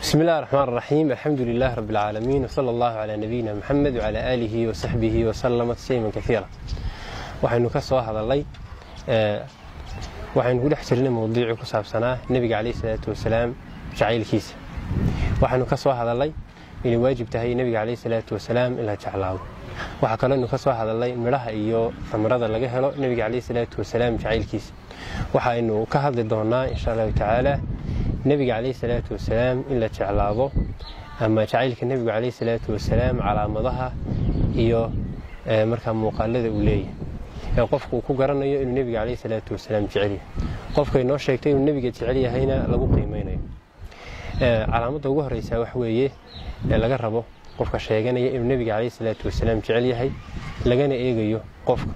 بسم الله الرحمن الرحيم، الحمد لله رب العالمين، وصلى الله على نبينا محمد وعلى آله وصحبه وسلم تسليما كثيرا. Waxaynu ka soo hadalnay, waxaynu ku dhex jirnay mowduucii ku saabsanaa nebiga calayhi salaatu wasalaam jacaylkiisa. Waxaynu ka soo hadalnay inay waajib tahay nebiga calayhi salaatu wasalaam in la jeclaado. Waxaa kalooynu ka soo hadalnay midhaha iyo tamarada laga helo nebiga calayhi salaatu wasalaam jacaylkiisa. Waxaynu ka hadli doonaa, insha Allahu tacaala, nebiga calayhi salaatu wasalaam in la jeclaado ama jacaylka nebigu calayhi salaatu wasalaam, calaamadaha iyo markaa muuqaalada uu leeyahay ee qofku uu ku garanayo inuu nebiga calayhi salaatu wasalaam jecel yahay, qofka inoo sheegtay inuu nebiga jecel yahayna lagu qiimeynayo. Calaamadda ugu horeysa wax weeye ee laga rabo qofka sheeganaya inuu nebiga calayhi salaatu wasalaam jecel yahay, lagana eegayo qofka,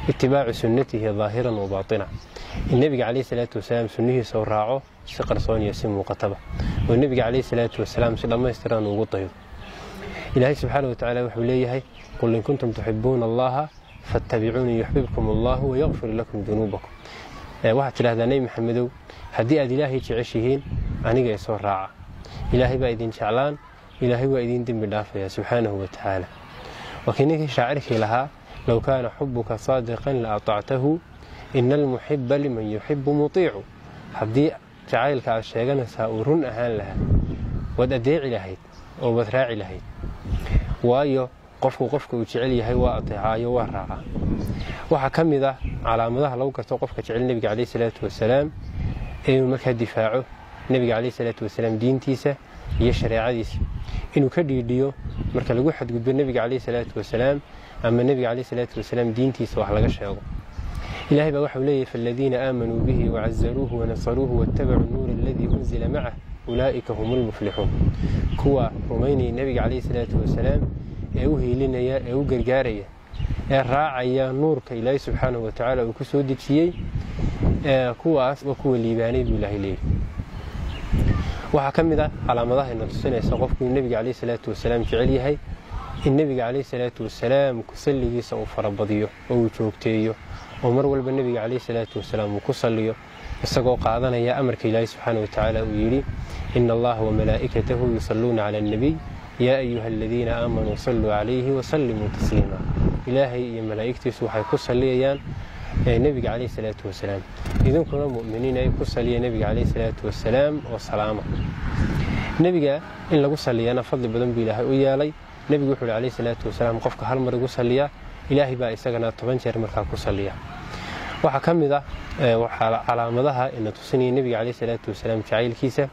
itibaacu sunnatihi daahiran wa baatina, in nebiga calayhi salaatu wasalaam sunnihiisa u raaco si qarsoon iyo si muuqataba, oo nebiga calayhi salaatu wasalaam si dhammaystiran ugu daydo. Ilaahay subxaana wa tacaala wuxuu leeyahay: "Qul in kuntum tuxibuuna Allaha fattabicuunii yuxbibkum Allahu wayakfir lakum dunuubakum." Waxaad tidhahdaa, Nebi Maxamedow, haddii aad Ilaahay jeceshihiin, aniga isoo raaca, Ilaahay baa idin jeclaan, Ilaahay waa idin dembi dhaafaya subxaanahu wa tacaala. Waa kii ninkii shaacirkii lahaa: "Low kaana xubuka saadiqan la atactahu, ina almuxiba liman yuxibu mutiicu." Haddii jacaylka aad sheeganaysaa uu run ahaan lahaa, waad adeeci lahayd oo waad raaci lahayd, waayo qofku qofka uu jecel yahay waa ateecaayo, waa raacaa. Waxaa ka mid ah calaamadaha lagu garto qofka jecel nebiga calayhi salaatu wasalaam inuu markaa difaaco nebiga calayhi salaatu wasalaam diintiisa iyo shareecadiisa, inuu ka dhiidhiyo marka lagu xadgudbo nebiga calayhi salaatu wasalaam ama nebiga calayhi salaatu wasalaam diintiisa wax laga sheego. Ilahay baa waxau leeyahy: "Faaladiina aamanuu bihi wacazaruuhu wanasaruuhu waattabacuu nuura aladii unzila macah, ulaa'ika hum lmuflixuun." Kuwa rumaynaya nebiga calayhi salaatu wasalaam ee u hiilinaya ee u gargaaraya ee raacaya nuurka Ilaahay subxaanahu watacaala uu ku soo dejiyey, kuwaas waa kuwa liibaanay, buu Ilaahay leeyahy. Waxaa ka mid ah calaamadaha ina tusinaysa qofku inuu nebiga calayhi salaatu wasalaam jecel yahay in nebiga calayhi salaatu wasalaam kusalligiisa uu farabadiyo oo uu joogteeyo, oo mar walba nebiga calayhi salaatu wasalaam uu ku salliyo, isagoo qaadanaya amarka Ilaahay subxaana wa tacaala uu yidhi: "Ina Allaha wamalaa'ikatahu yusalluuna cala annabiy, yaa ayuha aladiina aamanuu salluu calayhi wasallimuu tasliima." Ilaahay iyo malaa'igtiisu waxay ku salliyayaan nebiga calayhi salaatu wasalaam, idinkuna mu'miniin ay ku saliya nebiga calayhi salaatu wasalaam oo salaama. Nebiga in lagu saliyana fadli badan buu Ilaahay u yeelay. Nebigu wuxuu uhi calayhi salaatu wasalaam: "Qofka hal mar igu saliya, Ilaahay baa isagana 10 jeer markaa ku saliya." Waxaa ka mid ah calaamadaha ina tusinaya nebiga calayhi salaatu wasalaam jacaylkiisa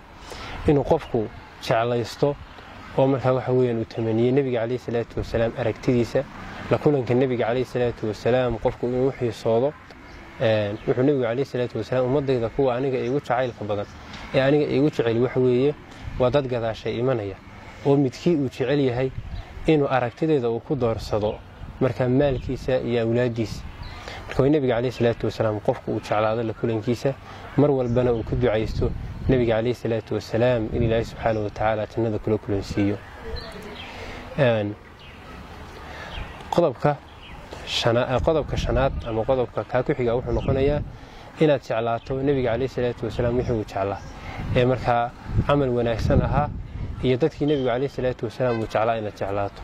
inuu qofku jeclaysto oo markaa waxa weeyaan uu tamaniyey nebiga calayhi salaatu wasalaam aragtidiisa, la kulanka nebiga calayhi salaatu wasalaam, qofku inuu u xiisoodo. Wuxuu nebigu calayhi salaatu wasalaam: "Ummadayda kuwa aniga iigu jacaylka badan ee aniga iigu jecel waxa weeye waa dad gadaashay imanaya, oo midkii uu jecel yahay inuu aragtideeda uu ku doorsado markaa maalkiisa iyo awlaaddiisa." Marka waa nebiga calayhi salaatu wasalaam qofku uu jeclaado la kulankiisa, mar walbana uu ku ducaysto nebiga calayhi salaatu wasalaam in Ilaahay subxaana wa tacaala jannada kula kulansiiyo. Qodobka shanaad ama qodobka kaa ku xiga wuxuu noqonayaa inaad jeclaato nebiga calayhi salaatu wasalaam wixii uu jeclaa ee markaa camal wanaagsan ahaa, iyo dadkii nebigu calayhi salaatu wasalaam uu jeclaa inaad jeclaato.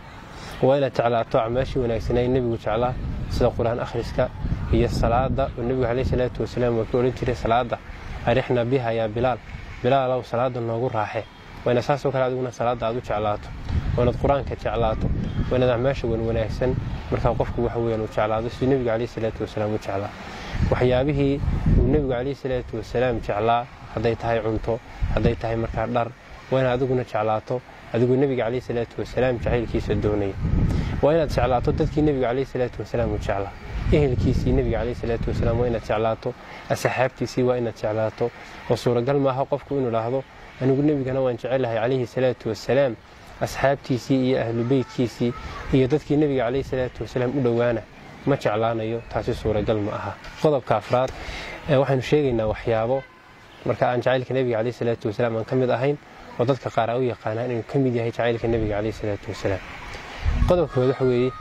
Waa inaad jeclaato acmaashii wanaagsanaa nebigu jeclaa, sida Qur-aan akhriska iyo salaada, oo nebigu calayhi salaatu wasalaam waa ku odhan jiray salaada: "Arixna biha yaa Bilaal." Bilaalow, salaada noogu raaxe. Waa inaad saasoo kale adiguna salaada aad u jeclaato, waa inaad Qur-aanka jeclaato, waa inaad acmaasha wan wanaagsan markaa qofku waxa weeyaan uu jeclaado siduu nebigu calayhi salaatu wasalaam u jeclaa. Waxyaabihii uu nebigu calayhi salaatu wasalaam jeclaa, hadday tahay cunto, hadday tahay markaa dhar, waa inaad adiguna jeclaato, adigoo nebiga calayhi salaatu wasalaam jacaylkiisa doonaya. Waa inaad jeclaato dadkii nebiga calayhi salaatu wasalaam uu jeclaa, ehelkiisii nebiga calayhi salaatu wasalaam waa inaad jeclaato, asxaabtiisii waa inaad jeclaato. Oo suuragal maaha qofku inuu idhaahdo: "Anigu nebigana waan jecelahay calayhi salaatu wasalaam, asxaabtiisii iyo ahlu beytkiisii iyo dadkii nebiga calayhi salaatu wasalaam u dhowaana ma jeclaanayo." Taasi suuragal ma aha. Qodobka afraad, waxaynu sheegaynaa waxyaabo marka aan jacaylka nebiga calayhi salaatu wasalaam aan ka mid ahayn, oo dadka qaar a u yaqaanaan inuu ka mid yahay jacaylka nebiga calayhi salaatu wasalaam. Qodobka kood waxa weeye: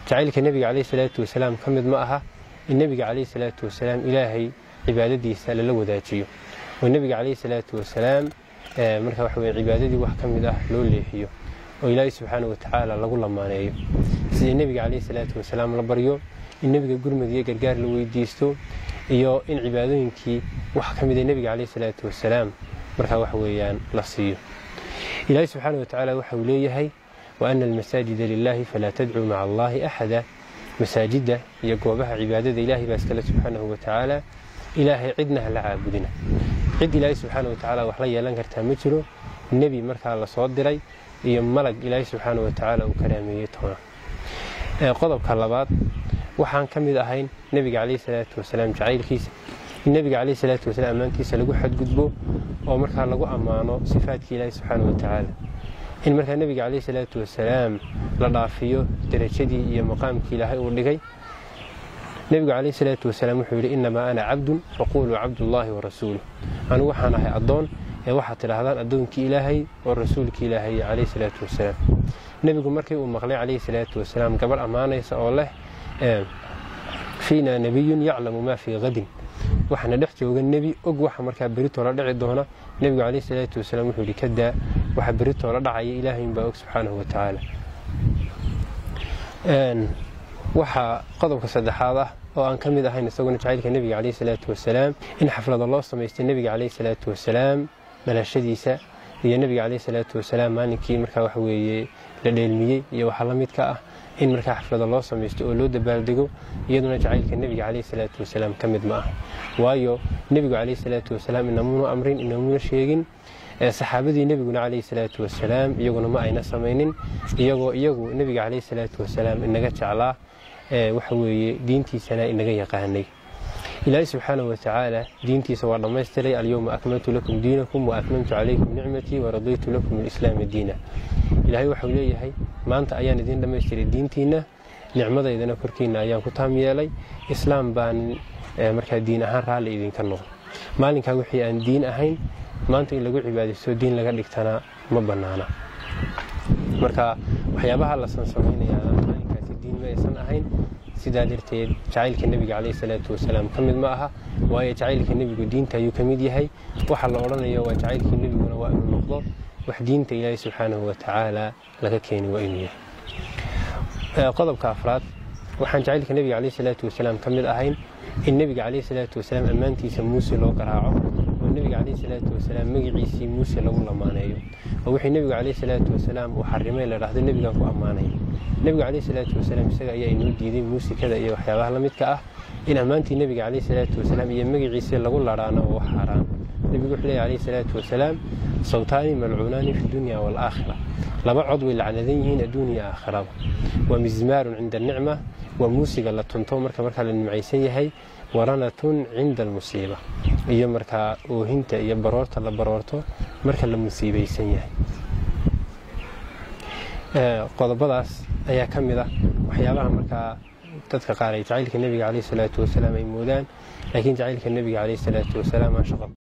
jacaylka nebiga calayhi salaatu wasalaam ka mid ma aha in nebiga calayhi salaatu wasalaam Ilaahay cibaadadiisa lala wadaajiyo, oo nebiga calayhi salaatu wasalaam marka waxa weeye cibaadadii wax ka mid ah loo leexiyo oo Ilaahay subxaanahu wa tacaala lagu lamaaneeyo, sida nebiga calayhi salaatu wasalaam la baryo, in nebiga gurmad iyo gargaar la weydiisto, iyo in cibaadooyinkii wax ka mid ah nebiga calayhi salaatu wasalaam marka waxa weeyaan la siiyo. Ilaahay subxaanahu wa tacaala waxa uu leeyahay wa ana almasaajida lilaahi falaa tadcuu maca allaahi axada. Masaajidda iyo goobaha cibaadada Ilaahay baa iskale subxaanahu wa tacaala, Ilaahay cidna ha la caabudina. Cid Ilaahay subxaanahu wa tacaala wax la yeelan kartaa ma jiro, nebi markaa la soo diray iyo malag Ilaahay subxaanahu wa tacaala uu karaameeyey toona. Qodobka labaad waxaan ka mid ahayn nebiga calayhi salaatu wasalaam jacaylkiisa, in nebiga calayhi salaatu wasalaam ammaantiisa lagu xadgudbo oo markaa lagu ammaano sifaadkii Ilaahay subxaanahu wa tacaala, in markaa nebiga calayhi salaatu wasalaam la dhaafiyo derajadii iyo maqaamkii Ilaahay uu dhigay. Nebigu calayhi salaatu wasalaam wuxuu yidhi innamaa ana cabdun faquuluu cabdullaahi wa rasuuluh, anigu waxaan ahay addoon ee waxaad tidhaahdaan addoonkii Ilaahay oo rasuulkii Ilaahay calayhi salaatu wasalaam. Nebigu markii uu maqlay calayhi salaatu wasalaam gabadh ammaanaysa oo leh fiina nabiyun yaclamu maa fii qadin, waxaana dhex jooga nebi og waxa markaa beritoola dhici doona. Nebigu calayhi salaatu wasalaam wuxuu yidhi kadaa, waxa beritoola dhacaya Ilaahay unbaa og subxaanahu wa tacaala. Waxaa qodobka saddexaad ah oo aan ka mid ahayn isaguna jacaylka nebiga calayhi salaatu wasalaam in xaflada loo samaystay nebiga calayhi salaatu wasalaam dhalashadiisa iyo nebiga calayhi salaatu wasalaam maalinkii markaa waxa weeye la dheelmiyey iyo waxa la midka ah, in markaa xaflada loo samaysto oo loo dabaaldego, iyaduna jacaylka nebiga calayhi salaatu wasalaam ka mid ma ah. Waayo nebigu calayhi salaatu wasalaam inamuuna amrin, inamuuna sheegin, saxaabadii nebiguna calayhi salaatu wasalaam iyaguna ma ayna samaynin, iyagoo iyagu nebiga calayhi salaatu wasalaam inaga jeclaa, waxa weeye diintiisana inaga yaqaanay. Ilaahay subxaanahu wa tacaala diintiisa waa dhammaystiray, alyowma akmaltu lakum diinakum wa atmamtu calaykum nicmatii wa raditu lakum alislaama diina. Ilaahay waxau leeyahay maanta ayaan idiin dhammaystiray diintiinna, nicmadaydana korkiinna ayaan ku taam yeelay, islaam baan markaa diin ahaan raalli idinka noqon. Maalinkaa wixii aan diin ahayn maanta in lagu cibaadaysto diin laga dhigtana ma bannaana. Marka waxyaabaha la sansamaynayaana maalinkaasi diin ma aysan ahayn, sidaa darteed jacaylka nebiga calayhi salaatu wasalaam ka mid ma aha. Waayo jacaylka nebigu diinta ayuu ka mid yahay, waxa la odhanayo waa jacaylkii nebiguna waa inuu noqdo wax diinta Ilaahay subxaanahu wa tacaala laga keeni waa inuu yahay. Qodobka afraad waxaan jacaylka nebiga calayhi salaatu wasalaam ka mid ahayn in nebiga calayhi salaatu wasalaam ammaantiisa muuse loo garaaco oo nebiga calayhi salaatu wasalaam magaciisii muuse lagu lamaaneeyo, oo wixii nebigu calayhi salaatu wasalaam uu xarimay la dhahdo nebigaan ku ammaanaya. Nebigu calayhi salaatu wasalaam isaga ayaa inoo diiday muusikada iyo waxyaabaha la midka ah, in ammaantii nebiga calayhi salaatu wasalaam iyo magaciisii lagu laraana oo wax xaaraan. Nebigu wuxuu leeyahay calayhi salaatu wasalaam sawtaani malcuunaani fi dunya waalaakhira, laba cod way lacnadan yihiin adduun iyo aakhiraba, waa mizmaarun cinda alnicma, waa muusiga la tunto marka la nimcaysan yahay, waranatun cinda almusiiba, iyo markaa oohinta iyo baroorta la baroorto marka la musiibaysan yahay. Qodobadaas ayaa ka mid ah waxyaabaha markaa dadka qaar ay jacaylka nebiga calayhi salaatu wasalaam ay moodaan, laakiin jacaylka nebiga calayhi salaatu wasalaam aan shaqo